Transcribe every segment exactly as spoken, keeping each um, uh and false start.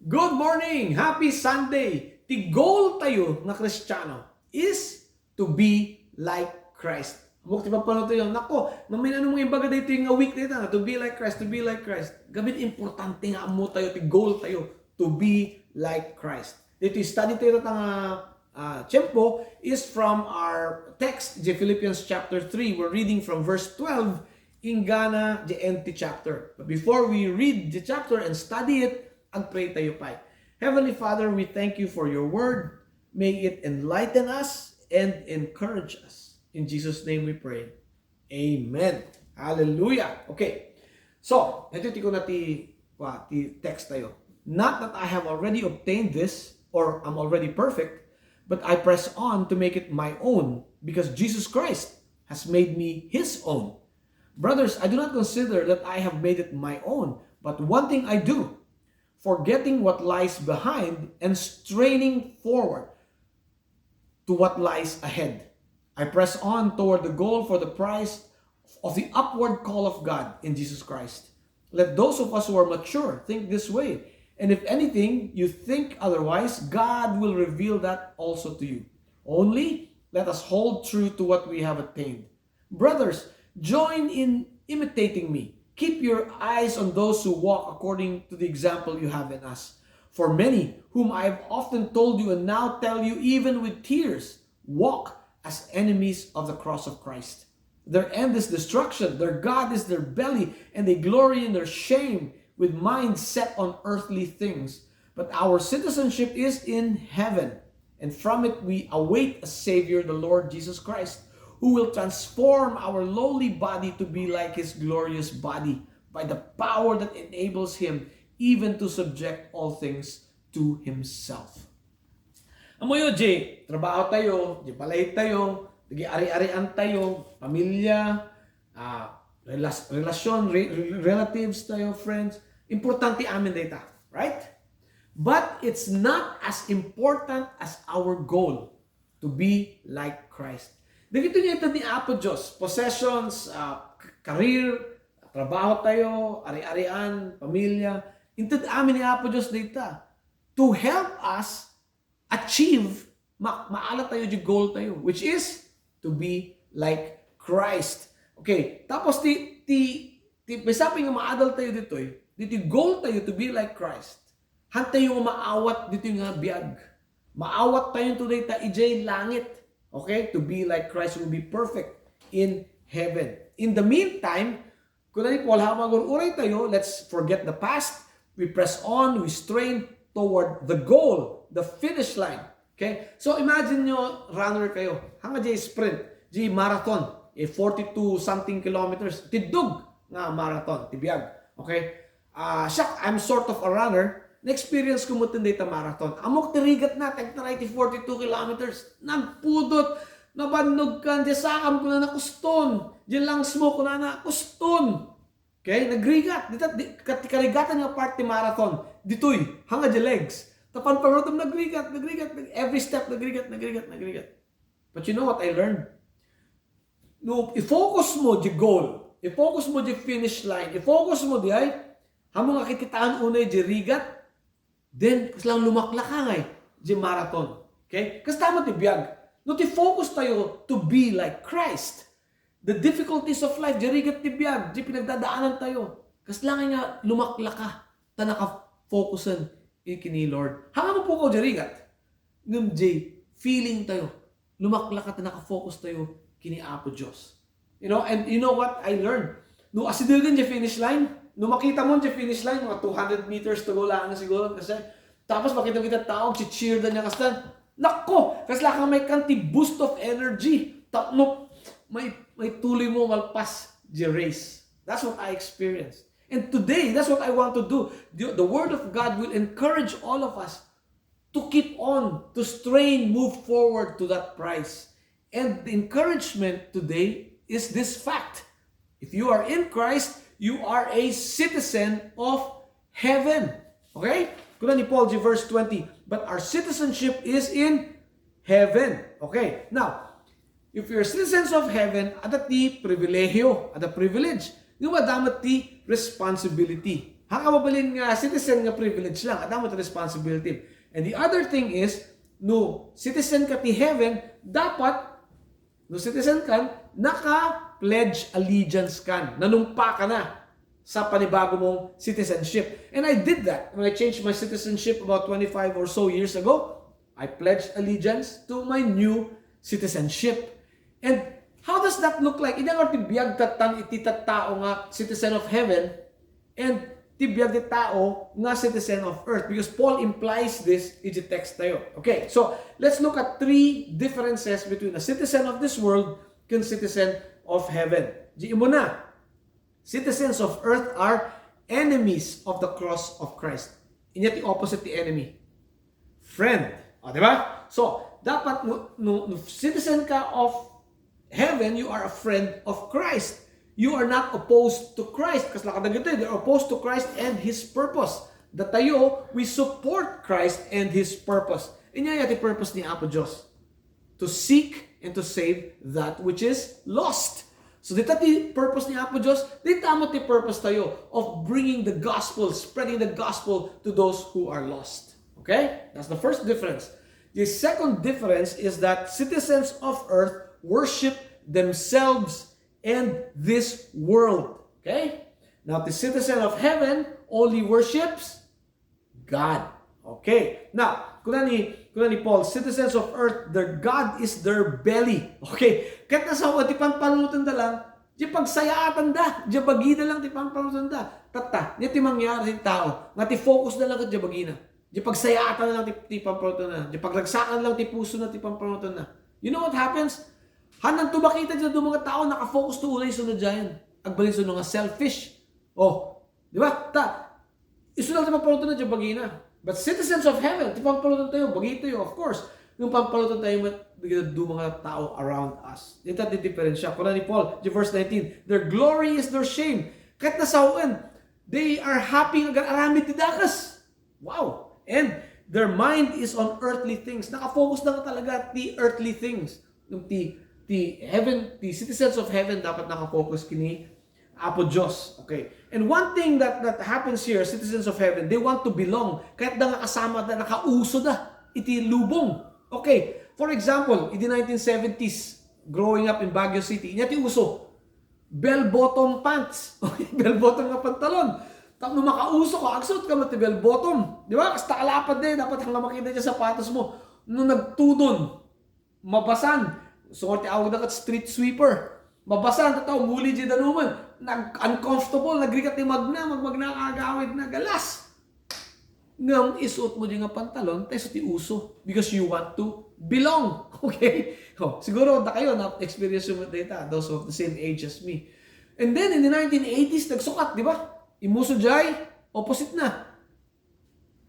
Good morning! Happy Sunday! Ti goal tayo nga Kristiano is to be like Christ. Ammok ti pagpano tayo, nako, mamin ano mga imbaga dito nga week dito na, to be like Christ, to be like Christ. Gamin importante nga ammo tayo, ti goal tayo, to be like Christ. Dito study tayo ta nga ah, tiempo is from our text, the Philippians chapter three. We're reading from verse twelve, inggana the end ti chapter. But before we read the chapter and study it, agpray tayo pay. Heavenly Father, we thank you for your word. May it enlighten us and encourage us. In Jesus' name we pray. Amen. Hallelujah. Okay. So, ito ti kuna ti, wa, ti text tayo. Not that I have already obtained this or I'm already perfect, but I press on to make it my own because Jesus Christ has made me his own. Brothers, I do not consider that I have made it my own, but one thing I do, forgetting what lies behind and straining forward to what lies ahead. I press on toward the goal for the prize of the upward call of God in Jesus Christ. Let those of us who are mature think this way. And if anything, you think otherwise, God will reveal that also to you. Only let us hold true to what we have attained. Brothers, join in imitating me. Keep your eyes on those who walk according to the example you have in us. For many, whom I have often told you and now tell you even with tears, walk as enemies of the cross of Christ. Their end is destruction, their God is their belly, and they glory in their shame, with minds set on earthly things. But our citizenship is in heaven, and from it we await a Savior, the Lord Jesus Christ, who will transform our lowly body to be like his glorious body by the power that enables him even to subject all things to himself. Amoyo, di trabaho tayo, di balay tayo, di ari-arian tayo, pamilya, ah, relas-, relasyon, re-, re-, relatives tayo, friends. Importante amin data, right? But it's not as important as our goal to be like Christ. Dagito nga inted ni Apo Dios, possessions, ah, k-, career, trabaho tayo, ari-arian, pamilya. Inted amin ni Apo Dios data to help us achieve, ma-, maala tayo di goal tayo, which is to be like Christ. Okay, tapos ti, ti, ti, may sabi nga maadal tayo ditoy, ditoy goal tayo to be like Christ. Han tayo nga maawat ditoy nga biag. Maawat tayo today ta ijay langit. Okay, to be like Christ, will be perfect in heaven. In the meantime, kuna ni Paul, habang agur-uray tayo, let's forget the past. We press on, we strain toward the goal, the finish line. Okay? So imagine nyo, runner kayo. Hanga di sprint, di marathon, eh, forty-two something kilometers. Tiddog nga marathon, ti biag. Okay? Ah, siak, I'm sort of a runner. Na-experience ko met dayta marathon. Ammok ti rigat na, tagtaray ti forty-two kilometers. Nagpudot, nabannog kan, di sakam, kunana, kuston. Di lungs mo, kunana, kuston. Okay? Nagrigat. Dita, di, kat-, karigatan nga part ti marathon. Ditoy, hanga di legs. Tapan parutum nagrigat, nagrigat, nag-, every step nagrigat, nagrigat, nagrigat. But you know what I learned? No, i-focus mo di goal. I-focus mo di finish line. I-focus mo di ay, hamo nga kikitaan unay di rigat, then, kasla lumaklak ka ngay, di marathon. Okay? Kasta met ti biag. No, ti focus tayo to be like Christ. The difficulties of life, di rigat ti biag, di pinagdadaanan tayo. Kasla nga lumaklak ka, ta naka-focusen kini Lord. Hanga mo po ko di rigat. Ngem di feeling tayo. Lumaklak ta nakafocus tayo kini Apo Dios. You know, and you know what I learned? No asidegen di finish line, no makita mo di finish line, mga two hundred meters to go lang siguro kasi, tapos makita mo kita tao, si-cheer da niya kasta. Nako, kasla ka may kanti boost of energy. Tapno, may, may tuloy mo malpas di race. That's what I experienced. And today, that's what I want to do. The, the Word of God will encourage all of us to keep on, to strain, move forward to that prize. And the encouragement today is this fact. If you are in Christ, you are a citizen of heaven. Okay? Kuna ni Paul di verse twenty, "But our citizenship is in heaven." Okay? Now, if you're citizens of heaven, adda ti pribilehiyo, adda privilege. Ngem adda met ti responsibility. Haan ka mabalin nga citizen nga privilege lang, adda met responsibility. And the other thing is, no citizen ka ti heaven, dapat, no citizen kan, naka-pledge allegiance kan, nanumpa ka na sa panibago mong citizenship. And I did that when I changed my citizenship about twenty-five or so years ago. I pledged allegiance to my new citizenship. And how does that look like? Ania nga ti biag tattan iti tattao nga citizen of heaven and ti biag ti tao nga citizen of earth? Because Paul implies this iti text tayo. Okay, so let's look at three differences between a citizen of this world and citizen of heaven. Di mo na. Citizens of earth are enemies of the cross of Christ. Ania ti opposite ti enemy? Friend. O, di ba? So, dapat no, no, no citizen ka of heaven, you are a friend of Christ. You are not opposed to Christ. Kasla kadagitoy, they're opposed to Christ and His purpose. Datayo, we support Christ and His purpose. Ania ti purpose ni Apo Dios? To seek and to save that which is lost. So, dita ti purpose ni Apo Dios, dita met ti purpose tayo of bringing the gospel, spreading the gospel to those who are lost. Okay? That's the first difference. The second difference is that citizens of earth worship themselves and this world. Okay? Now, the citizen of heaven only worships God. Okay. Now, kuna ni, kuna ni Paul, citizens of earth, their God is their belly. Okay. Ket nasaoen ti panpanunotenda lang, di pagsayaatanda, di bagida lang ti panpanunotenda. Tatta, ania ti mangyar ti tao, nga ti focus na lang ket di bagina. Di pagsayaatan na lang ti, ti panpanunotenda. Di pagragsakan lang ti puso na ti panpanunotenda. You know what happens? Hananto makita di dua nga tao, nakafocus to unay isu na diayen. Agbalinsuno nga selfish. Oh, di ba? Ta, isu lang ti panpanunotenda di bagina. But citizens of heaven, ti panpanunotenda tayo, bagi tayo, of course. Ngem panpanunotenda tayo met, dagiti dua nga tao around us. Dita ti diferensya. Kuna ni Paul, di verse nineteen, "Their glory is their shame." Ket nasaoen, they are happy nga agar-aramid ti dakes. Wow! And their mind is on earthly things. Nakafocus na talaga ti earthly things. Yung ti, ti heaven, ti citizens of heaven dapat nakafocus kini Apo Dios. Okay. And one thing that, that happens here, citizens of heaven, they want to belong. Ket da nga kasama da, nakauso da iti lubong. Okay. For example, in the nineteen seventies, growing up in Baguio City, ania ti uso? Bell bottom pants. Okay, bell bottom nga pantalon. Tapno makauso ka, agsuot ka met ti bell bottom. Di ba? Kasta kalapad na eh, dapat hanggang makita ti sapatos mo. No nagtudon, mabasan. So, ti awag na kat street sweeper. Mabasan, ta tao, muli di danuman. Nag-uncomfortable, nagrigat ti magna, magmagna ka agawid na galas. Ngem isuot mo di nga pantalon, ta isu ti uso. Because you want to belong. Okay? Oh, siguro, da kayo, na-experience mo data, those of the same age as me. And then, in the nineteen eighties, nagsukat, di ba? Imuso jay, opposite na.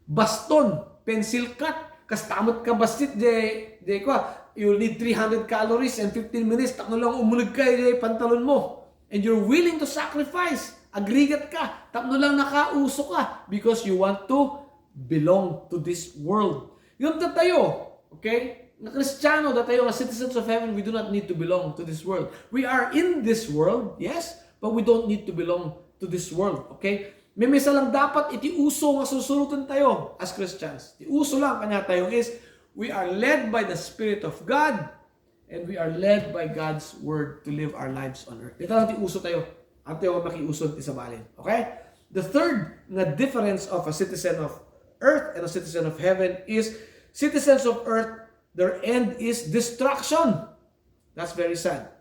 Baston, pencil cut, kasta met ka bassit, di, di kwa, you'll need three hundred calories and fifteen minutes, tapno lang umuleg ka, di pantalon mo. And you're willing to sacrifice. Agrigat ka, tapno lang nakauso ka, because you want to belong to this world. Ngem datayo, okay? Nga Kristiyano, datayo nga citizens of heaven, we do not need to belong to this world. We are in this world, yes, but we don't need to belong to this world, okay? Maymaysa lang dapat iti uso nga susuroten tayo as Christians. Ti uso lang kaniatayo is we are led by the Spirit of God and we are led by God's Word to live our lives on earth. Dita lang ti uso tayo. Adtoy makiuso ti sabali. Okay? The third nga difference of a citizen of earth and a citizen of heaven is citizens of earth, their end is destruction. That's very sad.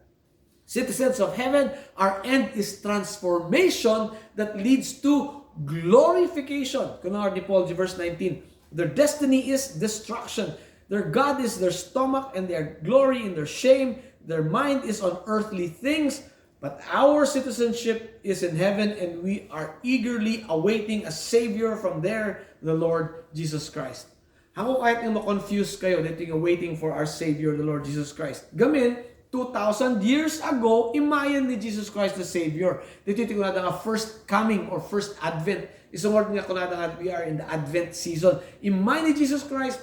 Citizens of heaven, our end is transformation that leads to glorification. Kuna ni Paul, verse nineteen, "Their destiny is destruction. Their God is their stomach, and their glory in their shame. Their mind is on earthly things, but our citizenship is in heaven, and we are eagerly awaiting a Savior from there, the Lord Jesus Christ." Ako, kahit nga ma-confuse kayo, dito yung waiting for our Savior, the Lord Jesus Christ. Gamin, two thousand years ago, imayan ni Jesus Christ the Savior. Dito yung kunada nga first coming or first advent. Isungod nga kunada nga we are in the advent season. Imay ni Jesus Christ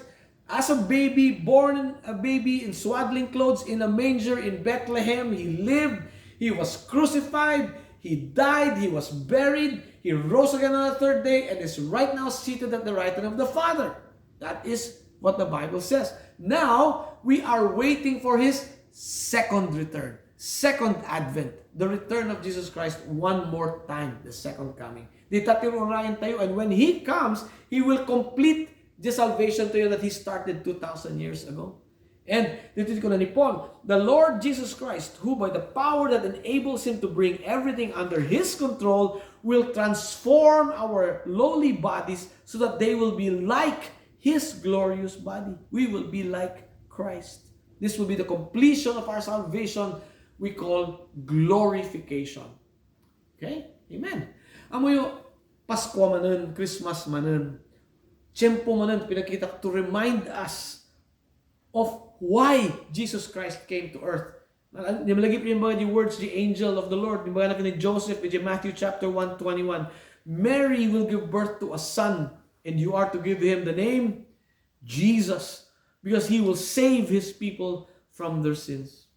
as a baby, born a baby in swaddling clothes in a manger in Bethlehem. He lived, he was crucified, he died, he was buried, He rose again on the third day and is right now seated at the right hand of the Father. That is what the Bible says. Now, we are waiting for his second return, second advent, the return of Jesus Christ one more time, the second coming. Dita ti urayen tayo, and when he comes, he will complete the salvation to you that he started two thousand years ago. And dito ko na ni Paul, the Lord Jesus Christ, who by the power that enables him to bring everything under his control, will transform our lowly bodies so that they will be like his glorious body. We will be like Christ. This will be the completion of our salvation we call glorification. Okay? Amen. Amoyo, Pasko manen, Christmas manen, tiempo manen, pinakita to remind us of why Jesus Christ came to earth. Di malagip yung mga the words, the angel of the Lord. Di ba na ni Joseph, in Matthew chapter one twenty-one, Mary will give birth to a son, and you are to give him the name Jesus, because he will save his people from their sins.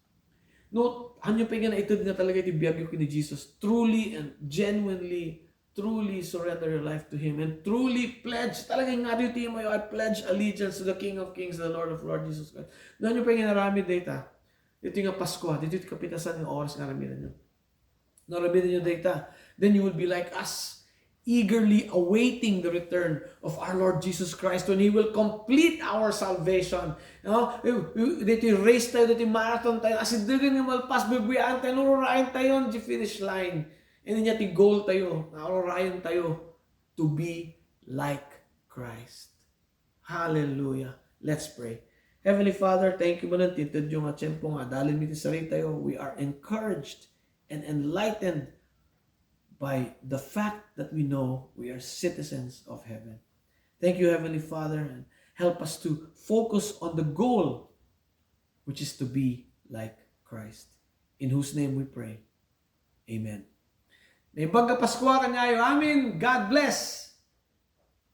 No, ano pa nga naited nga talaga iti biag ni Jesus? Truly and genuinely, truly surrender your life to Him and truly pledge, talaga nga dito mo, "I pledge allegiance to the King of Kings, the Lord of Lords, Jesus Christ." No, ano pa nga naramid data? Ito nga Pasko, dito yung kapitasan ng oras nga ramidan nyo. No, ramidan nyo data. Then you will be like us, eagerly awaiting the return of our Lord Jesus Christ when He will complete our salvation. No? Dito race tayo, dito marathon tayo. As in, dito nga malpas, bibiyaan tayo, nururayan tayo on the finish line. And then, ti goal tayo, nururayan tayo to be like Christ. Hallelujah. Let's pray. Heavenly Father, thank you manen ti inted nga tiempo nga adalin mi ti saritayo. We are encouraged and enlightened by the fact that we know we are citizens of heaven. Thank you, Heavenly Father, and help us to focus on the goal, which is to be like Christ, in whose name we pray. Amen. Naimbag nga Pasko kaniayo. Amen. God bless.